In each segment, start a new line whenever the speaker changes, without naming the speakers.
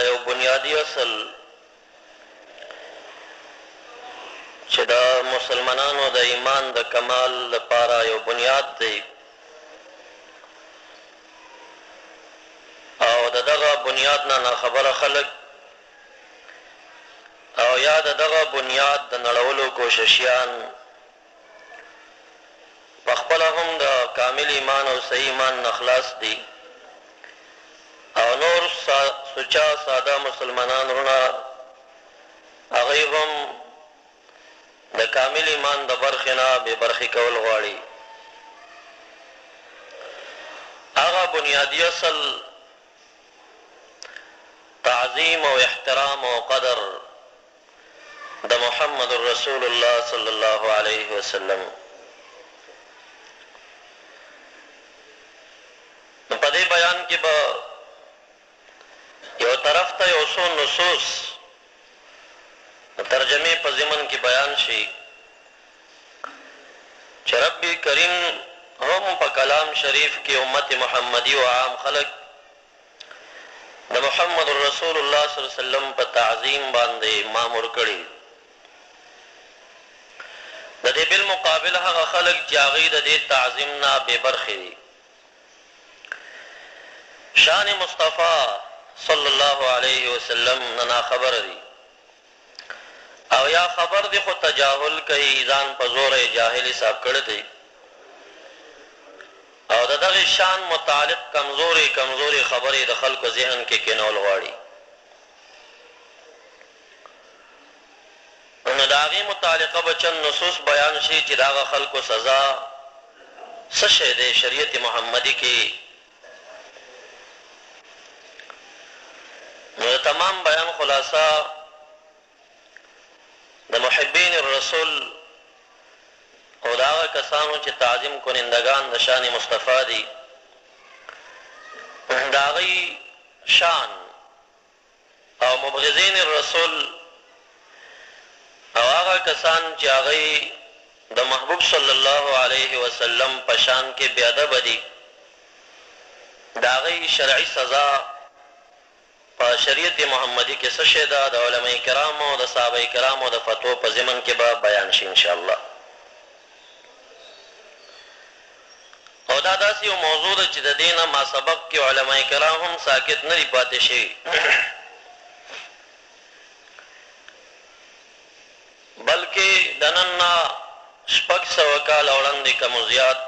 یو بنیادي اصل چې د مسلمانانو د ایمان د کمال لپاره یو بنیاد دی او د دغه بنیاد نه ناخبره خلک او یا د دغه بنیاد د نړولو کوششیان په خپله هم د کامل ایمان او صحیح ایمان نه خلاص دي او نور سوچه ساده مسلمانان وروڼه هغوی هم د کامل ایمان د برخې نه بې برخې کول غواړي. هغه بنیادي اصل تعظیم او احترام او قدر د محمد رسول الله صلی الله علیه وسلم. نو په دې بیان کې به یو طرف ته یو څو نصوص د ترجمې په ضمن کې بیان شي چې رب کریم هم په کلام شریف کې امت محمدي او عام خلک د محمد رسول الله صلی الله علیه وسلم په تعظیم باندې مامور کړي. د دې بالمقابل هغه خلک چې هغوی د دې تعظیم نه بې برخې دي، شان مصطفی صلی الله علیه وسلم نه ناخبره دي او یا خبر دي خو تجاهل کوي، ځان په زوره یې جاهل حساب کړی دی. او د دغې شان متعلق کمزورې کمزورې خبرې د خلکو ذهن کې کېنول غواړي نو د هغې متعلقه به چند نصوص بیان شي چې د هغه خلکو سزا څه شی دی شریعت محمدي کې. نو د تمام بیان خلاصه د محبین الرسول او د هغه کسانو چې تعظیم کنندګان د شان مصطفی دي د هغوی شان او مبغضین الرسول او هغه کسان چې هغوی د محبوب صلی الله علیه وسلم په شان کې بې ادبه دي د هغوی شرعي سزا په شریعت محمدي کې څه شی ده د علماء کرامو او د صحابه کرامو د فتوو په ضمن کې به بیان شي ان شاء الله. او دا داسې یو موضوع ده چې د دې نه ما سبق کې علماء کرام هم ساکت نه دي پاتې شوي بلکې د نن نه 600 کاله وړاندې کم و زیات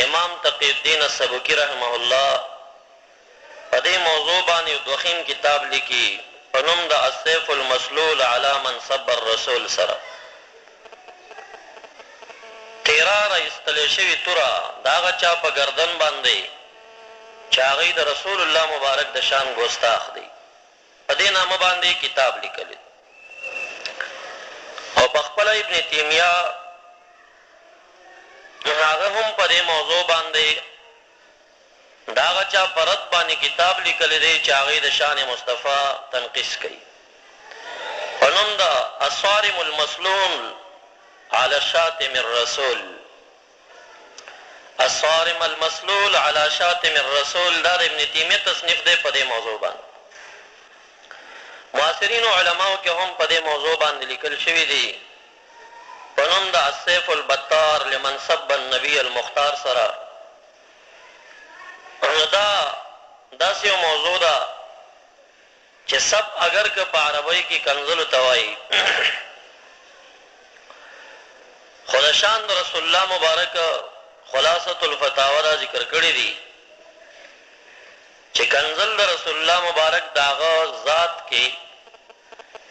امام تقی الدین السبکی رحمه الله په دې موضوع باندې یو ضخیم کتاب لیکي په نوم د السیف المسلول علی من سب الرسول سره تیرا را ایستل شوې توره د هغه چا په ګردن باندې چې هغوی د رسول الله مبارک د شان ګستاخ دي په دې نامه باندې کتاب لیکلی او په خپله ابن تیمیه هغه هم په دې موضوع باندې د هغه چا په رد باندې کتاب لیکلی دی چې هغوی د شان مصطفی تنقیص کوي په نوم د الصارم المسلول علی شاتم الرسول. الصارم المسلول علی شاتم الرسول دا د ابن تیمیه تصنیف دی په دې موضوع باندې. معاصرینو علماو کې هم په دې موضوع باندې لیکل شوي دي په نوم د السیف البتار لمن سب النبی المختار سره. نو دا داسې یو موضوع ده چې سب اګر که په عربۍ کې کنځلو ته وايي خو د شان د رسول الله مبارک خلاصة الفتاوی دا ذکر کړي دي چې کنځل د رسول الله مبارک د هغه ذات کې،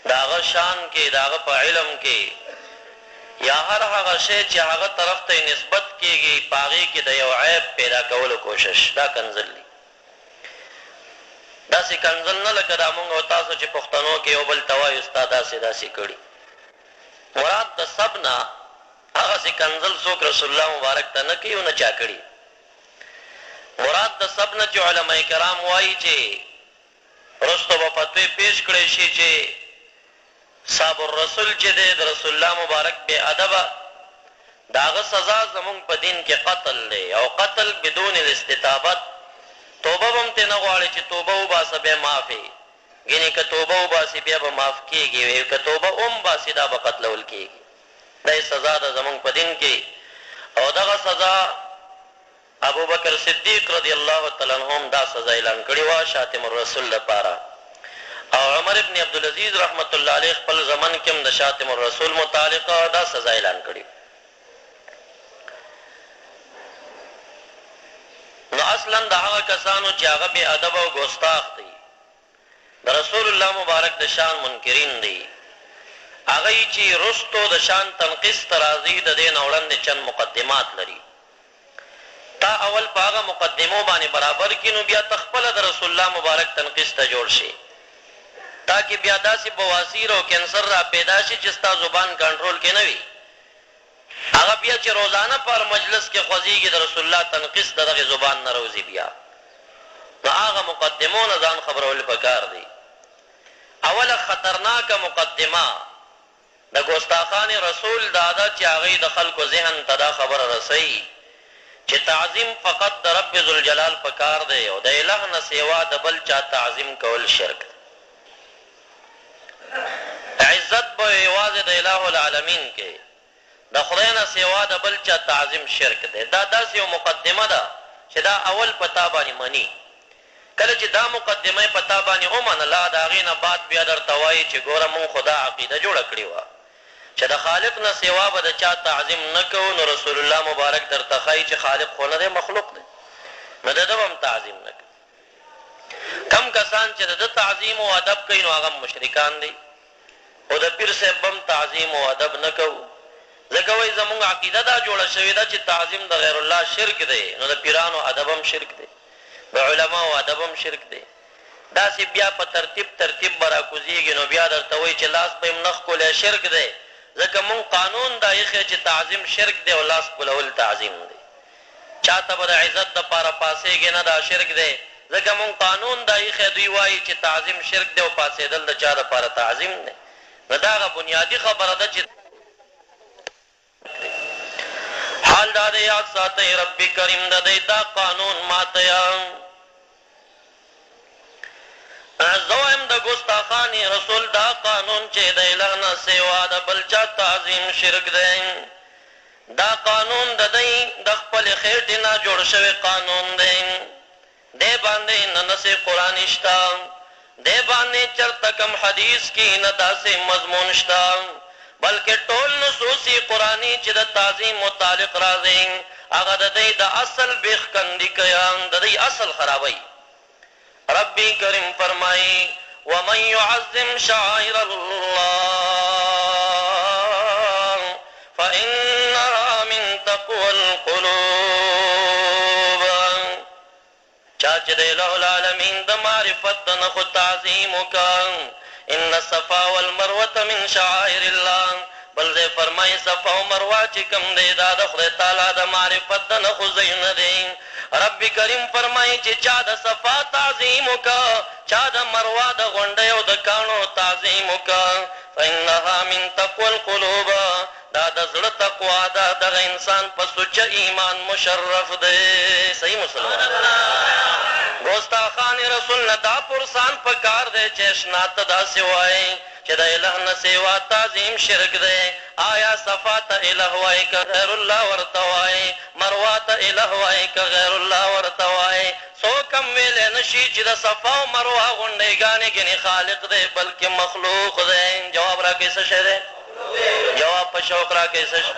د هغه شان کې، د هغه په علم کې یا هر هغه شی چې هغه طرف ته یې نسبت کېږي په هغې کې د یو عیب پیدا کولو کوشش دا کنځل دي. داسې کنځل نه لکه دا مونږ او تاسو چې پښتنو کې یو بل ته وایو ستا داسې داسې کړي. مراد د سب نه هغسې کنځل څوک رسول الله مبارک ته نه کوي او نه چا کړي. مراد د سب نه چې علماء کرام وايي چې وروسته به فتوی پېش کړی شي چې ساب الرسول چې دی د رسول الله مبارک بې ادبه د هغه سزا زمونږ په دین کې قتل دی او قتل بدون الاستتابت توبه به هم ترې نه غواړې چې توبه وباسه بیا معاف یې، ګنې که توبه وباسي بیا به معاف کېږې، وایي که توبه هم باسي دا به قتلول کېږي. دا یې سزا ده زمونږ په دین کې او دغه سزا ابوبکر صدیق رضی الله تعالی عنه هم دا سزا اعلان کړې وه شاتم الرسول لپاره او عمر ابن عبدالعزیز رحمة الله علیه خپل زمن کې هم د شاتم الرسول متعلق دا سزا اعلان کړې. نو اصلاً د هغه کسانو چې هغه بې ادبه او ګوستاخ دي، د رسول الله مبارک د شان منکرین دي، هغه یې چې وروسته د شان تنقیص ته راځي، د دې نه وړاندې چند مقدمات لري. تا اول په هغه مقدمو باندې برابر کړي، نو بیا ته خپله د رسول الله مبارک تنقیص ته جوړ شې. تا کې بیا داسې بواسیر او کینسر را پیدا شي چې ستا زبان کنټرول کې نه وي. هغه بیا چې روزانه په هر مجلس کې خوځېږي د رسول الله تنقیص د دغې زبان نه راوځي بیا نو هغه مقدمو نه ځان خبرول پکار دي. اوله خطرناکه مقدمه د ګوستاخان رسول دا ده چې هغوی د خلکو ذهن ته دا خبره رسوي چې تعظیم فقط د رب ذوالجلال پکار دی او د اله نه سیوا د بل چا تعظیم کول شرک دی. عزت به یوازې د اله العالمین کې، د خدای نه سوا د بل چا تعظیم شرک دی. دا داسې یو مقدمه ده چې دا اول په تا باندې مني. کله چې دا مقدمه یې په تا باندې ومنله، د هغې نه بعد بیا درته وایي چې ګوره مونږ خو دا عقیده جوړه کړې وه چې د خالق نه سوا به د چا تعظیم نه کوو، نو رسول الله مبارک درته ښایي چې خالق خو نه دی، مخلوق دی، نو د ده به هم تعظیم نه کوې. کوم کسان چې د ده تعظیم او ادب کوي نو هغه هم مشرکان دي خو د پیر صاحب به هم تعظیم او ادب نه کوو ځکه وایي زمونږ عقیده دا جوړه شوې ده چې تعظیم د غیر الله شرک دی نو د پیرانو ادب هم شرک دی د علماو ادب هم شرک دی داسې بیا په ترتیب ترتیب به راکوزیږي نو بیا درته وایي چې لاس به هم نه ښکلی شرک دی ځکه مونږ قانون دا ایښی چې تعظیم شرک دی او لاس ښکلول تعظیم دی. چاته به د عزت د پاره پاڅېږې نه دا شرک دی ځکه مونږ قانون دا ایښی دوی وایی چې تعظیم شرک دی او پاڅېدل د چا د پاره تعظیم دی نو دا هغه بنیادی خبره ده چې حال دا دی یاد ساتئ رب کریم د دی دا قانون ماته زه وایم د ګستاخان رسول دا قانون چې د اله نه سوا د بل چا تعظیم شرک دی دا قانون د دی د خپلې خېټې نه جوړ شوی قانون دی دې باندې نه نص قرآني شته دې باندې چرته کوم حدیث کې نه داسې مضمون شته بلکې ټول نصوص قرآني چې د تعظیم متعلق راځي هغه د دی د اصل بیخ کندي کوي د دی اصل خرابوي رب کریم فرمايي ومن يعظم شعائر الله فإنها من تقوی القلوب چا چې د اله العالمین د معرفت د نښو تعظیم وکړ، ان الصفا والمروة من شعائر الله، بل ځای فرمايي صفا او مروه چې کوم دی دا د خدای تعالی د معرفت د نښو ځایونه دی، رب کریم فرمايي چې چا د صفا تعظیم وکړ، چا د مروه د غونډۍ او د کاڼو تعظیم وکړ، فانها من تقوی القلوب، دا د زړه تقوا ده، دغه انسان په سوچه ایمان مشرف دی. صحیح مسلمان ګوستاخان رسول نه دا پرسان په کار دی چې اشنا ته داسې وایې چې د اله نه سیوا تعظیم شرک دی، آیا صفا ته اله وایې که غیر الله ورته وایې، مروه ته اله وایې که غیر الله ورته وایې، څوک هم ویلی نه شي چې د صفا او مروه غونډۍ ګانې ګنې خالق دی بلکې مخلوق دی. جواب راکړئ څه شی دی؟ جواب په شوق راکړئ څه شی؟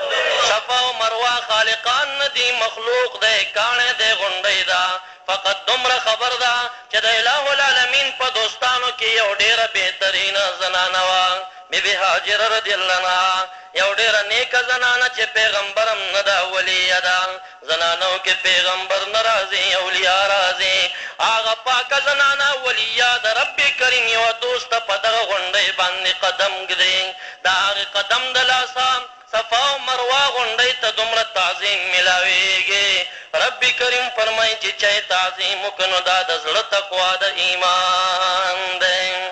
صفا او مروه خالقان نه دي مخلوق دی، کاڼی دی، غونډۍ ده، فقط دومره خبر ده چې د اله العالمین په دوستانو کې یو ډېره بهترینه زنانه وه، بي بي هاجره رضی الله عنها یو ډېره نېکه زنانه چې پیغمبر هم نه ده ولیه ده، زنانو کې پیغمبر نه راځي اولیاء راځي هغه پاکه زنانه ولیه د رب کریم یوه دوسته په دغه غونډۍ باندې قدم ږدي د هغې قدم د لاسه صفا او مروه غونډۍ ته دومره تعظیم ملاویږي رب کریم فرمایي چې چا یې تعظیم وکړ نو دا د زړه تقوا د ایمان دی.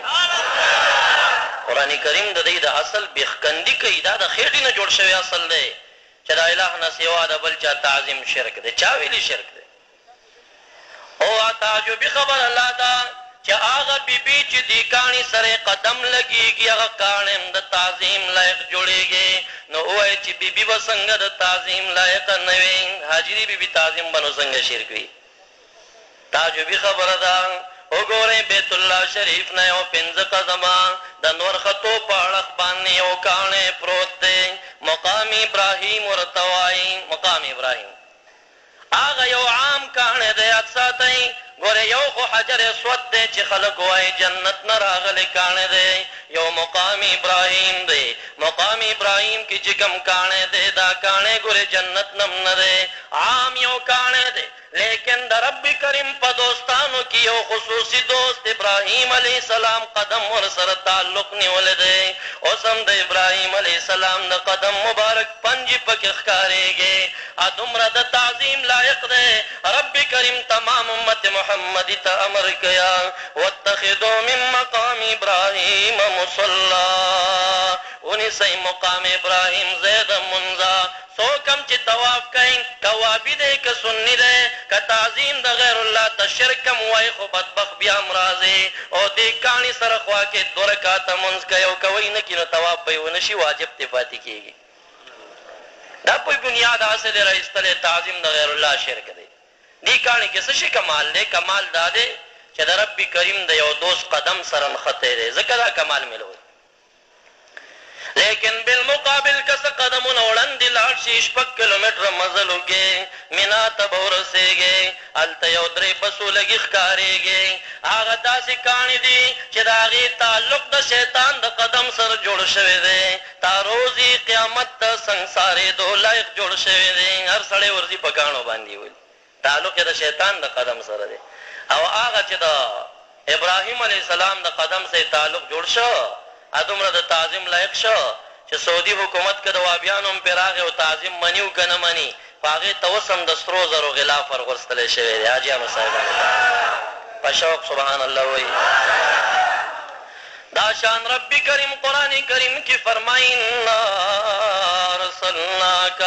قرآن کریم د دوی د اصل بیخکندي کوي دا د خېټې نه جوړ شوی اصل دی. چې د اله نه سوا د بل چا تعظیم شرک دی، چا ویلي شرک دی؟ او تعجبي خبره لا ده چې هغه بي بي چې دي کاڼي سره يې قدم لګيږي هغه کاڼی هم د تعظيم لايق جوړيږي نو ووايه چې بي بي به څنګه د تعظيم لايقه نه وي هاجري بي بي تعظيم به نو څنګه شرک وي تعجبي خبره ده وګورئ بيت الله شريف نه يو پنځه قدمه د نور ختو په اړخ باندې يو کاڼی پروت دی مقام ابراهيم ورته وايي مقام ابراهيم هغه یو عام کاڼی دی یاد ساتئ ګورئ یو خو حجر اسود دی چې خلک وایي جنت نه راغلی کاڼی دی یو مقام ابراهیم دی مقام ابراهیم کې چې کوم کاڼی دی دا کاڼی ګورئ جنت نه هم نه دی عام یو کاڼی دی لیکن د رب کریم په دوستانو کې یو خصوصي دوست ابراهیم علیه السلام قدم ورسره تعلق نیولی دی اوس هم د ابراهیم علیه السلام د قدم مبارک پنجې پکې ښکارېږي دومره د تعظیم لایق دی رب کریم تمام امت محمدی ته امر کیا واتخذو من مقام ابراهیم مصلی ونیسئ مقام ابراهیم ځای د مونځه څوک هم چې طواف کوي که وهابي دی که سني دی که تعظیم د غیر الله ته شرک هم وایي خو بدبخت بیا هم راځي او دې کاڼي سره خوا کې دوه رکعته مونځ کوي او که ویې نه کړي نو طواف به یې ونه شي واجب ترې پاتې کېږي. دا په بنیاد اصل یې راایستلی تعظیم د غیر الله شرک دی. دې کاڼي کې څه شی کمال دی؟ کمال دا دی چې د رب کریم د یو دوست قدم سره نښتی دی ځکه دا کمال ملوي. لیکن بالمقابل که څه قدمونه وړاندې لاړ شي شپږ کیلومتره مزل وکړي مینا ته به ورسېږي هلته یو درې بسولګي ښکارېږي هغه داسې کاڼي دي چې د هغې تعلق د شیطان د قدم سره جوړ شوی دی تا روزی قیامت د سنګسارېدو لایق جوړ شوی دی، هر سړی ورځي په کاڼو باندې ولي، تعلق یې د شیطان د قدم سره دی او هغه چې د ابراهیم علیه السلام د قدم سره یې تعلق جوړ شو هدومره د تعظیم لایق شو چې سعودي حکومت که د وابیانو هم پرې راغی او تعظیم مني او که نه مني خو هغې ته اوس هم د سرو زرو غلاف ورغورځتلی شوی دی، حاجیانو صاحبانو ته په شوق سبحان الله ووایي. دا شان رب کریم قرآن کریم کی فرمائی انا ارسلناک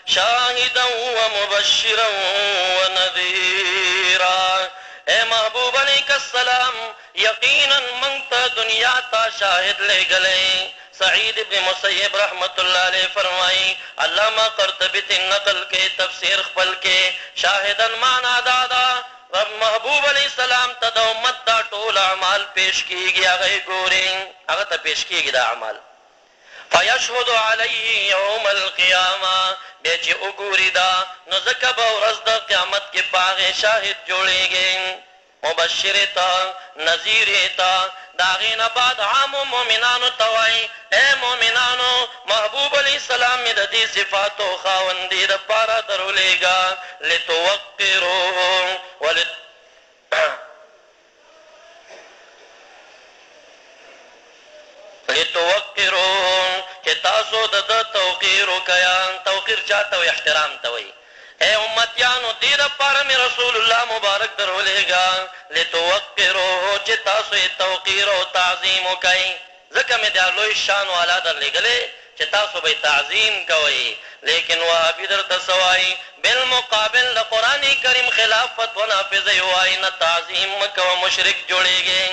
شاهدا ومبشرا ونذیرا اے محبوب علیک السلام یقینا مونږ ته دنیا ته شاهد لیږلی سعید ابن مسیب رحمة الله علیه فرمائی علامه قرطبی ترې نقل کړي تفسیر خپل کې شاهدا معنی دا ده رب محبوب علیه السلام ته د امت دا ټول اعمال پیش کیږي هغه یې ګوري هغه ته پیش کیږي دا اعمال فیشهد علیه یوم القیامة بیا چې وګوري دا نو ځکه به ورځ د قیامت کې په هغې شاهد جوړیږي مبشر ته، نذیر ته، د هغې نه بعد عامو مؤمنانو ته وایي، ای مؤمنانو! محبوب علیه السلام مې د دې صفاتو خاوند دې لپاره درولېږه، لتوقروه ولت. لتوقروه چې تاسو د ده توقیر وکړئ، توقیر چا ته وایي؟ احترام ته وایي. ای امتیانو دې لپاره مې رسول الله مبارک درولېږه، لتوقروه چې تاسو یې توقیر او تعظیم وکړئ، ځکه مې دا لوی شان والا درلېږلی چې تاسو به یې تعظیم کوئ، لیکن وهابي درته څه وایي؟ بالمقابل د قرآن کریم خلاف فتوا نافذوي وایي نه تعظیم مه کوه مشرک جوړېږې.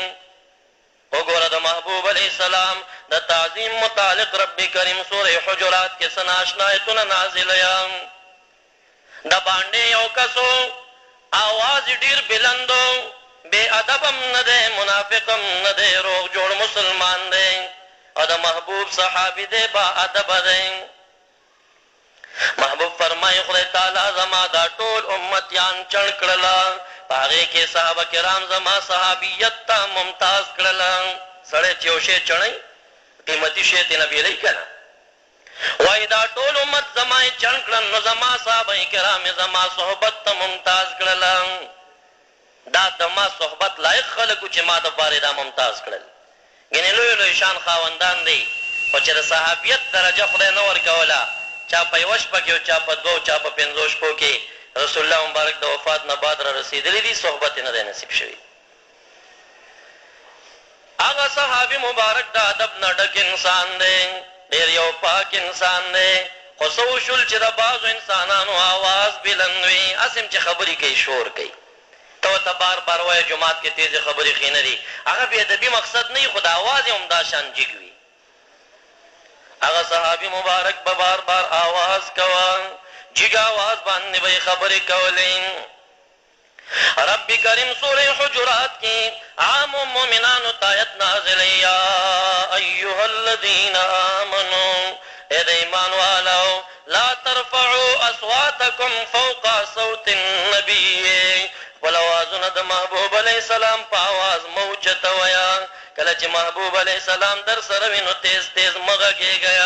وګوره د محبوب علیه السلام د تعظیم متعلق رب کریم سوره حجرات کې څه نااشنا ایتونه نازلوي. د بانډې یو کس و، اواز یې ډیر بلند و، بې ادب هم نه دی، منافق هم نه دی، روغ جوړ مسلمان دی او د محبوب صحابي دی، با ادبه دی. محبوب فرمايي، خدای تعالی زما دا ټول امتيان چڼ کړل، په هغې کې صحابه کرام زما صحابيت ته ممتاز کړل. سړی چې يو شی چڼوي، قيمتي شی ترې نه بېلوي که نه؟ وايي دا ټول امت زما يې چڼ کړل، نو زما صحابه کرام يې زما صحبت ته ممتاز کړل. دا د ما صحبت لایق خلک وو چې ما د پاره یې دا ممتاز کړل. ګنې لوی لوی شان خاوندان دي خو چې د صحابیت درجه خدای نه ورکوله چا په یوه شپه کې او چا په دوو چا په پنځو شپو کې رسول الله مبارک د وفات نه بعد را رسیدلي دي صحبت یې نه دی نصیب شوی. هغه صحابي مبارک د ادب نه ډک انسان دی، ډېر یو پاک انسان دی، خو څه وشول چې د بعضو انسانانو اواز بلند وي، هسې هم چې خبرې کوي شور کوي، ته ورته ورته بار بار وایه جومات کې تېزې خبرې ښې نه دي، هغه بې ادبي مقصد نه وي خو د اواز یې همدا شان جګ وي. هغه صحابي مبارک به بار بار اواز کوه، جګ اواز باندې به یې خبرې کولې. رب کریم سورة حجرات کې عامو مؤمنانو ته آیت نازلوي، یا ایها الذین آمنو، ای د ایمان والو، لا ترفعوا اصواتکم فوق صوت النبی، خپل اوازونه د محبوب علیه السلام په اواز مه اوچتوئ، کله چې محبوب علیه السلام درسره وي نو تیز تیز مه غږیږئ.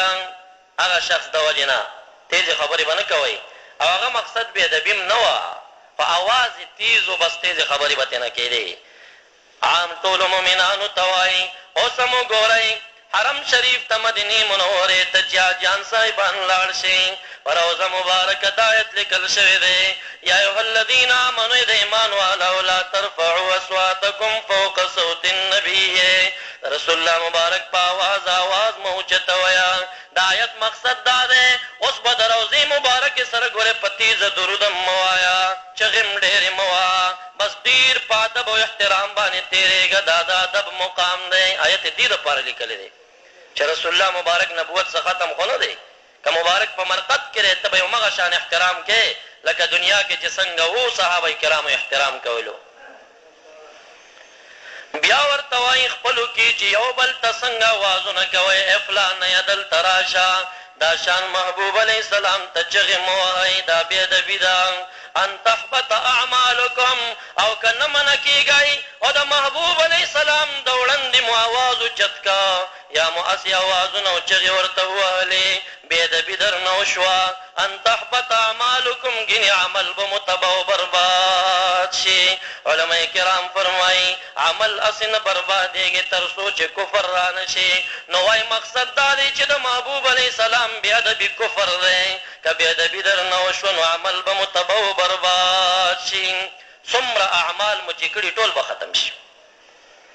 هغه شخص د وجې نه تېزې خبرې به نه کوئ او هغه مقصد بې ادبي هم نه وه خو اواز یې تېز و بس تېزې خبرې به ترېنه کېدې. عام ټولو مؤمنانو ته وايي، اوس هم وګورئ حرم شریف ته مدینې منورې ته چې حاجیان صاحبان لاړ شي په روضه مبارکه دا آیت لیکل شوی دی، یا ایها الذین آمنو ای د ایمان والو لا ترفعوا اصواتکم فوق صوت النبی د رسول الله مبارک په اواز اواز مه اوچتوئ. د آیت مقصد دا دی اوس به د روضې مبارکې سره ګورې په تیزه درود هم مه وایه، چغې هم ډېرې مه وهه، بس ډېر په ادب او احترام باندې تېرېږه، دا د ادب مقام دی. آیت یې دې لپاره لیکلی دی چې رسول الله مبارک نبوت څه ختم خو نه دی، که مبارک په مرقد کې دی ته به یې همغه شان احترام کوې لکه دنیا کې چې څنګه وو صحابه کرامو احترام کولو. بیا ورته وایي خپلو کې چې یو بل ته څنګه اوازونه کوئ، ای فلانیه دلته راشه، دا شان محبوب علیه السلام ته چغې مه وهئ، دا بې ادبي ده، ان تحبط اعمالکم، او که نه منع کیږئ او د محبوب علیه السلام د وړاندې مو اواز اوچت کړ یا مو هسې اوازونه او چغې ورته ووهلې، بې ادبي درنه وشوه، ان تحبط اعمالکم ګنې عمل به مو تباه او برباد شي. علماء کرام فرمايي، عمل هسې نه بربادېږي تر څو چې کفر رانه شي، نو وايي مقصد دا دی چې د محبوب علیه السلام بې ادبي کفر دی، که بې ادبي درنه وشوه نو عمل به مو تباه او برباد شي، څومره اعمال مو چې کړي ټول به ختم شي.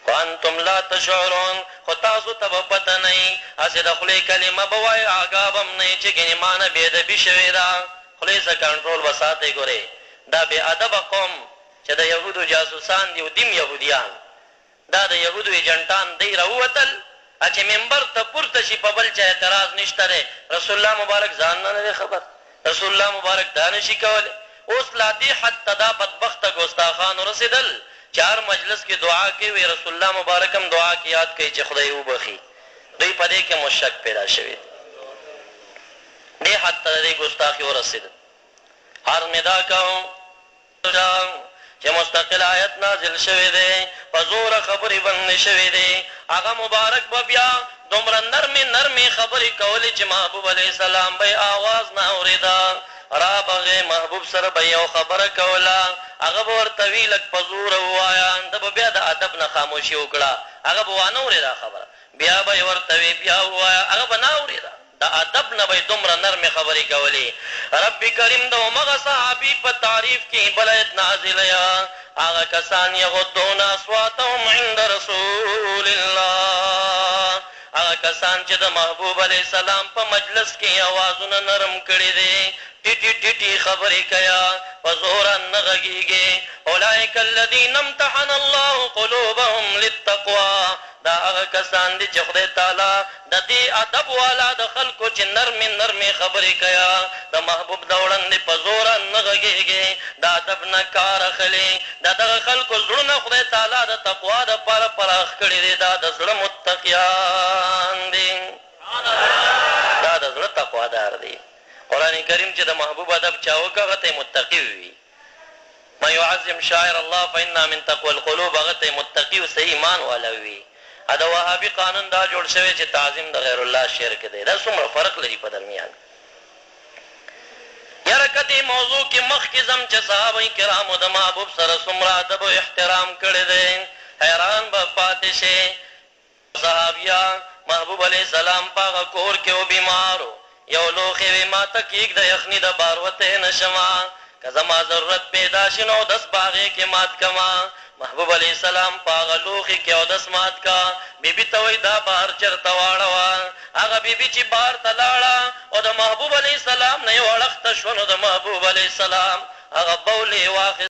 وانتم لا تشعرون خو تاسو ته به پته نه وي، هسې د خولې کلمه به وایې آګاه به هم نه یې چې ګنې مانه بې ادبي شوې ده، خولې څه کنټرول به ساتئ، ګورئ دا بې ادبه قوم چې د یهودو جاسوسان دي او دیم یهودیان دا د یهودو ایجنټان دی راووتل چې منبر ته پورته شي په بل چا اعتراض نشته دی، رسول الله مبارک ځان نه نه دی خبر، رسول الله مبارک دا نه شي کولی، اوس لا دې حد ته دا بدبخته ګوستاخان ورسېدل چې هر مجلس کې دعا کوي وایي رسول الله مبارک هم دعا کې یاد کوي چې خدای یې وبخښي، دوی په دې کې مو شک پیدا شوی دی، دې حد ته د دې ګستاخي ورسېده. عرض مې دا کاوه. چې مستقل آیت نازل شوی دی، په زوره خبرې بندې شوې دي، هغه مبارک به بیا دومره نرمې نرمې خبرې کولې چې محبوب علیه السلام به یې آواز نه اورېده، رابغی محبوب سره به یې یو خبره کوله، هغه به ورته وي لږ په زوره ووایه، ده به بیا د ادب نه خاموشي وکړه، هغه به وانه اورېده خبره، بیا به یې ورته وي بیا ووایه، هغه به نه اورېده. د ادب نه به یې دومره نرمې خبرې کولې. رب کریم د همغه صحابي په تعریف کې بل ایت نازلوي، هغه کسان یغضون اصواتهم عند رسول الله، هغه کسان چې د محبوب علیه السلام په مجلس کې یې اوازونه نرم کړي دي، ټیټې ټیټې خبرې کوي، په زوره نه غږېږي، اولئک الذین امتحن الله قلوبهم للتقوی، دا هغه کسان دي چې خدای تعالی د دې ادب والا د خلکو چې نرمې نرمې خبرې کوي، د محبوب د وړاندې په زوره نه غږېږي، د ادب نه کار اخلي، د دغه خلکو زړونه خدای تعالی د تقوا لپاره پراخ کړي دي، دا د زړه متقیان دي، دا د زړه تقوادار دي. قرآن کریم چې د محبوب ادب چا وکړ هغه ته یې متقي ووي. من يعظم شعائر الله فانها من تقوی القلوب هغه ته متقي او صحیح ایمان والا وي. دا وهابي قانون دا جوړ شوی چې تعظیم د غیر الله شرک دی، دا څومره فرق لري په درمیان کې. یاره که دې موضوع کې مخکې ځم چې صحابه کرامو د محبوب سره څومره ادب او احترام کړی دی، حیران به پاتې شې. صحابیه، محبوب علیه السلام په هغه کور کې و بیمار و، یو لوښی وی ماته کیږده یخنی ده بار وتی نه شمه، که زما ضرورت پیدا شي نو اودس په هغې کې مات کمه، محبوب علیه السلام په هغه لوښي کې اودس مات کا، بی بی ته وایی دا بار چرته واړوه، هغه بی بی چې بار ته لاړه او د محبوب علیه السلام نه یو اړخ ته شوه نو د محبوب علیه السلام هغه بول یې واخیست.